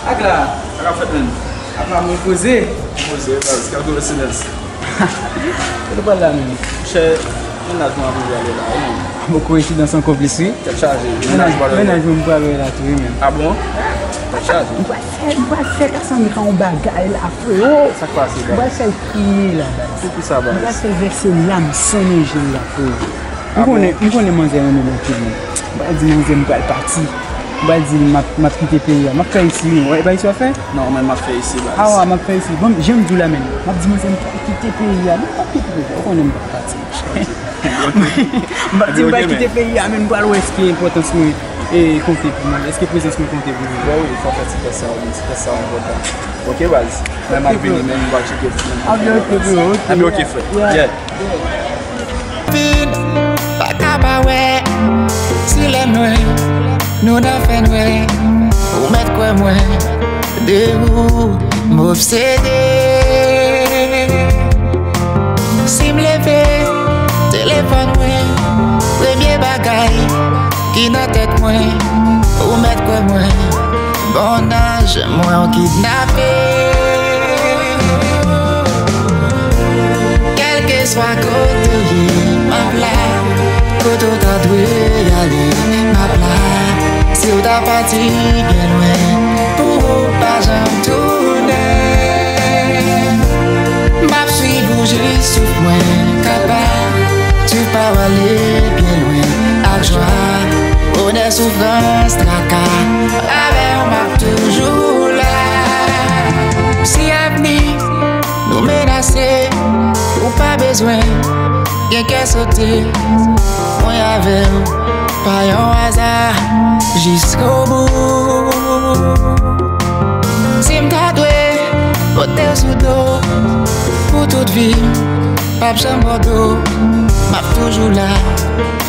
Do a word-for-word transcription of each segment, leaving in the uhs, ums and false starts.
Ak la. Sa k ap fèt, menm? Apa mwen poze. Poze, baz, kèlke silans. Kote w pral la, menm? Chè, mennaj mwen ap rive ale la, wi, menm. Bon, koinsidans ankò plis, wi. Tèt chaje. Mennaj, mennaj mwen pral wè la tou, wi, menm. Ah bon? Tèt chaje. M pral fè, m pral fè Cassandra yon bagay la, freo. Sa k pase, baz? M pral fè l kriye la, baz. Poukisa, baz? M pral fè l vèse lam san manje l la, freo. M konnen, m konnen manzè renmen m anpil, men. M pral di manzè m pral pati. M pral di l m ap, m ap kite peyi a. M ap fè isi, wi. Ou wè, e pa isi w ap fè? Non, mwen m ap fè isi, baz. Awa, m ap fè isi. Bon, jan m di w la, men. M ap di manzè m pral kite peyi a. M ap kite peyi a. Ou konnen m pral pati. M ap di m pral kite peyi a, men m pral wè èske enpòtans mwen e konte pou mwen. Èske prezans mwen konte pou mwen. Bon, wi, fò fè ti tès sa, wi. Ti tès sa enpòtan. Ok, baz. Mwen m ap vini, men m va tcheke. Api, ok, bro, ok. Api, ok, frè. Yeah. Vin, pa ka pa wè. Si lè nwè, nou nan fè nwè. Ou mèt kwè mwen, de ou m obsede. Si m leve, telefòn mwen, premye bagay ki nan tèt mwen, ou mèt kwè mwen. Bon, anj mwen w kidnape. Kèlkeswa kote w ye, m ap la. Kote w ta dwe ale, m ap la. Si w ta pati byen lwen, pou ou pa janm tounen. M ap swiv ou jis souf mwen kaba. Swiv pa w ale byen lwen ak jwa. Bonè, soufrans, traka, avè w m ap toujou la. Si avni nou menase, ou pa bezwen gen kè sote. Mwen avè w, pa yon aza, jiskobou. Si m ta dwe pote w sou do pou tout vi m, p ap janm bò do. M ap toujou la.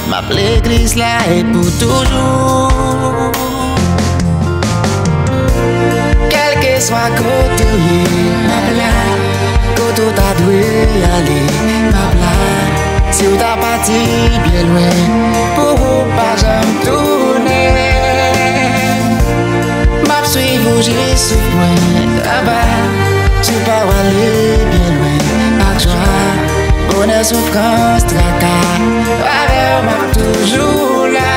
M ap legliz la e pou toujou. Kèlkeswa kote w ye, m ap la. Kote w ta dwe ale, m ap la. Si w ta pati byen lwen, pou ou pa janm tounen. M ap swiv ou jis souf mwen kaba. Si w pa w ale byen lwen ak jwa. Bonè, soufrans, traka, avè w m ap toujou la.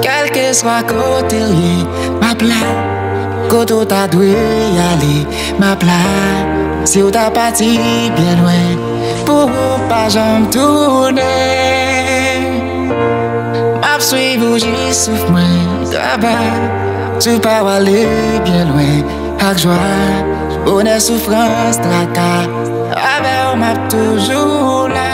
Kèlkeswa kote w ye, m ap la. Kote w ta dwe ale, m ap la. Si w ta pati byen lwen, pou ou pa janm tounen. M ap swiv ou jis souf mwen kaba. Si w pa w ale byen lwen ak jwa, bonè, soufrans, traka, avè w m ap toujou la.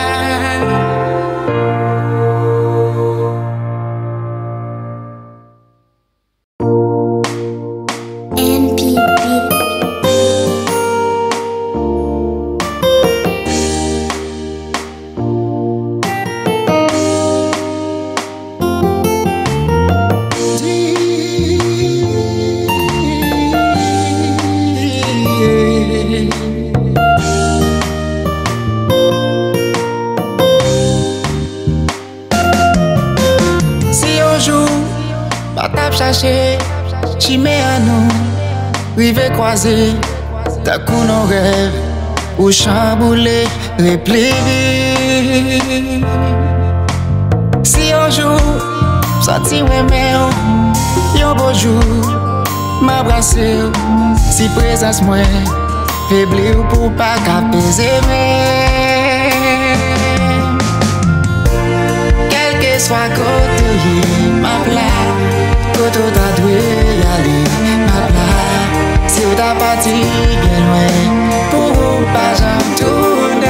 Si yon jou pa t ap chache chimen an nou rive kwaze, tankou nan rèv ou chanboule repli. Si yon jou m santi m renmen w, yon bon jou m anbrase w, si prezans mwen febli w pou w pa ka peze men. Kèlkeswa kote w ye, m ap la. Kote w ta dwe ale, m ap la. Si w ta pati byen lwen, pou ou pa janm tounen.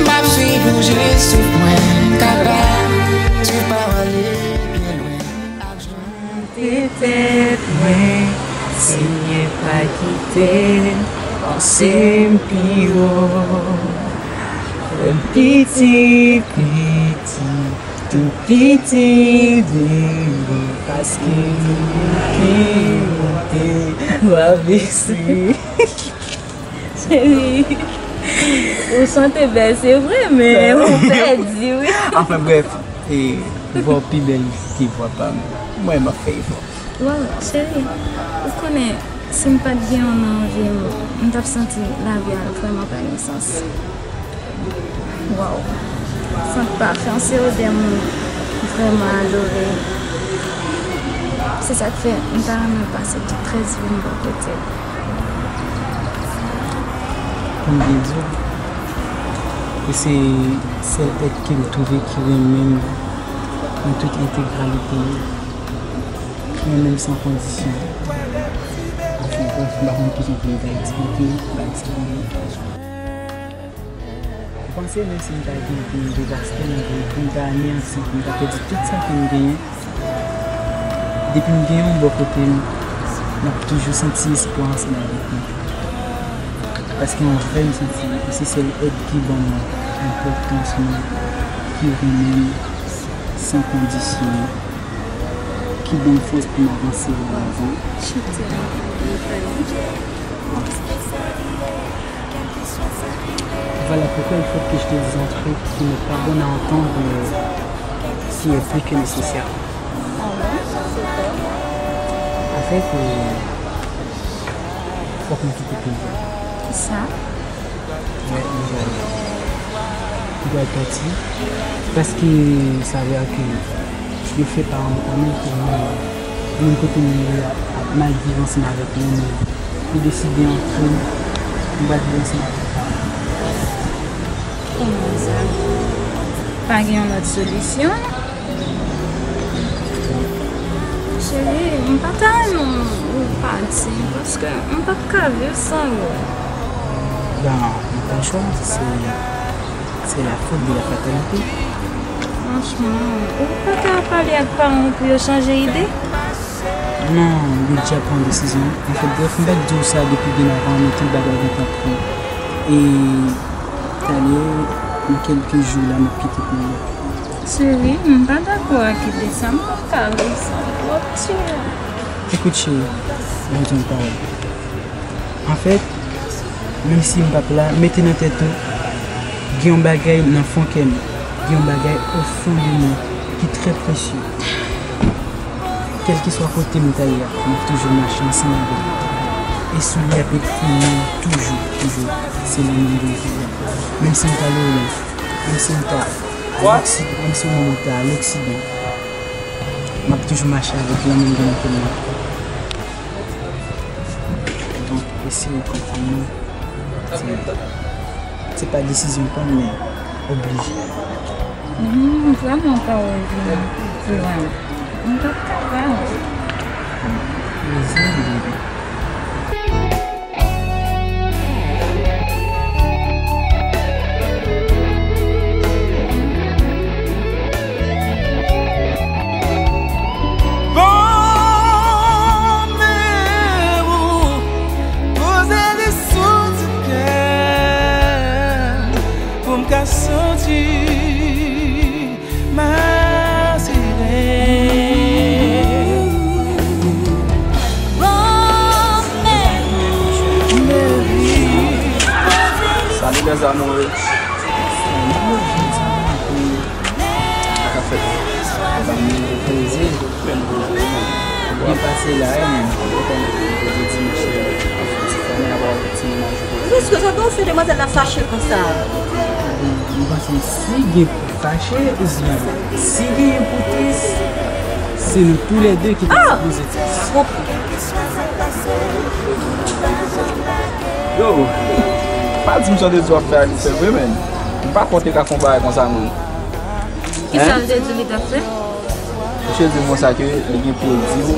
M ap swiv ou jis souf mwen kaba. Si w pa w ale byen lwen ak jwa. Monte tèt mwen, Senyè pa kite m, panse m pi wo. Fè m piti, piti, tou piti devan, paske m pi monte, w ap vesi. Cheri, ou chante bèl, se vre, men ou pèdi, wi. Anfen, brèf, e, Vwa w pi bèl ke vwa pa m. Mwen, m ap fè efò. Waw, cheri, ou konnen, si m pa t gen w nan vi m, m t ap santi lavi a vrèman pa gen sans. Waw. Sant pafen, se odè m vrèman adore. Se sa k fè m ta renmen pase tout rès vi m bò kote w. Pou m byen di w, e se sèl èt ke m twouve ki renmen m nan tout entegralite li, ki renmen m san kondisyon. Anfen, brèf, m pa konn kijan pou m ta eksplike bagay sa yo. Ou panse menm si m ta gen pou m devaste nan vi m, pou m ta aneyanti, pou m ta pèdi tout sa ke m genyen, depi m gen yon bò kote m, m ap toujou santi espwa ansanm avèk mwen. Paske an vrè m santi e se sèl èt ki ban m enpòtans mwen, ki renmen m san kondisyon, ki ban m fòs pou m avanse nan lavi. Chante yon kou pou nou, frè m. Voilà pourquoi il faut que je te dise un truc qui n'est pas bon à entendre, mais qui est plus que nécessaire. Ah bon? C'est quoi? En fait, euh, fòk mwen kite peyi a. Kisa? Mwen, mwen pral, mwen pral pati. Paske sa vle ke yo fè paran m konnen ke mwen, moun kote m ye a ap mal viv ansanm avèk mwen, men mwen deside antre, mwen pral viv ansanm avèk paran m. Kòman sa? Pa gen yon lòt solisyon? Cheri, m pa ta renmen w pati, paske m p ap ka viv san ou. Bon, m pa chwa, se, c'est la faute de la fatalité. Franchman, ou pa ka pale ak paran w pou yo chanje ide? Non, yo deja pran desizyon. Anfèt, brèf, m t ap di w sa depi byen avan, men tout bagay gentan pran. E talè, nan kèlke jou la, m ap kite peyi a. Cheri, m pa dakò ak ide sa, m pa ka viv san ou, w ap tiye m. Ekout cheri, ban m di yon pawòl. Anfèt, menm si m p ap la, mete nan tèt ou, gen yon bagay nan fon kè m, gen yon bagay o fon de mwen ki trè presye. Kèlkeswa kote m ta ye a, m ap toujou mache ansanm avè l. E soulye ap ekri non l toujou, toujou. Se li menm Bondye a. Menm si m ta Loryan, menm si m ta Aleksi-, menm si w menm ou ta Loksidan, m ap toujou mache avèk lanmou m gen nan kè m nan. Donk, eseye konprann mwen. Se, se pa desizyon pa m, men oblije. Hmm, vrèman pawòl vin pran. M p ap ka ba w. Mezanmi, bebe. Bon, men ou poze li sou ti kè m pou m ka santi m asire. Bon, men ou poze li. Salut les amoureux. Sa k ap fèt? Sa m poze. Byen pase la, wi, men. Ou konn poze dimanch, ap fè ti fane, ap wè ti mennaj ou. Eske jan w fè demwazèl la fache konsa? M panse si gen pou fache, oubyen si gen pou tris, se nou toulède ki te sipoze tris. Yo, pa di m jan de di w ap fè Alex vre, men. M pa kwè w te ka fè yon bagay konsa, non. Kisa l te di li t ap fè? Misye di konsa ke li gen pou l di w,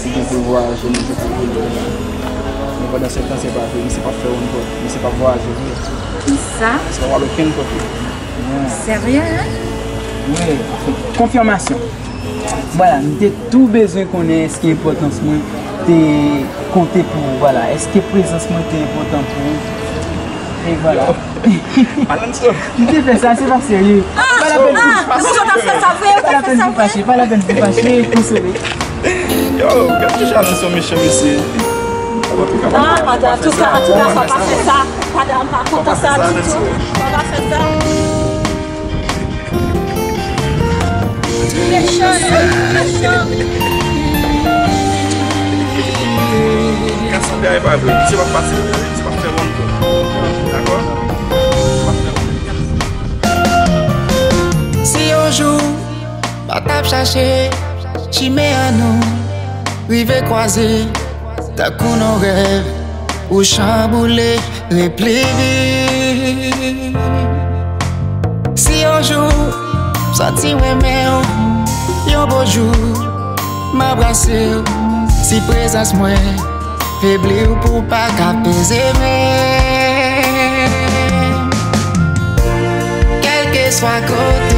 li gen pou l vwayaje, li gen pou l vini. Men pandan se tan, se pa vre, misye p ap fè yon kòb, misye p ap vwayaje vre. Kisa? Misye p ap al okenn kote. Serye, en? Wi, konfimasyon. Vwala, m te tou bezwen konnen èske enpòtans mwen te konte pou ou, vwala. Èske prezans mwen te enpòtan pou ou? E vwala. M te fè sa, se pa serye. Pa lapèn pou fache. Pa lapèn pou fache, pa lapèn pou fache, konsole. Yo, gad ki jan se yon mechan mesye. Ah, antouka, antouka, pa fè sa. Madanm pa kontan sa ditou. Pa fè sa. Ka sanble a e pa vre. Misye p ap pase, misye p ap fè wonn tou. Dakò? Misye p ap fè wonn. Si yon jou pa t ap chache chimen an nou rive kwaze, tankou nan rèv ou chanboule repli. Si yon jou m santi m renmen w, yon bon jou m anbrase w, si prezans mwen febli w pou w pa ka peze men. Kèlkeswa kote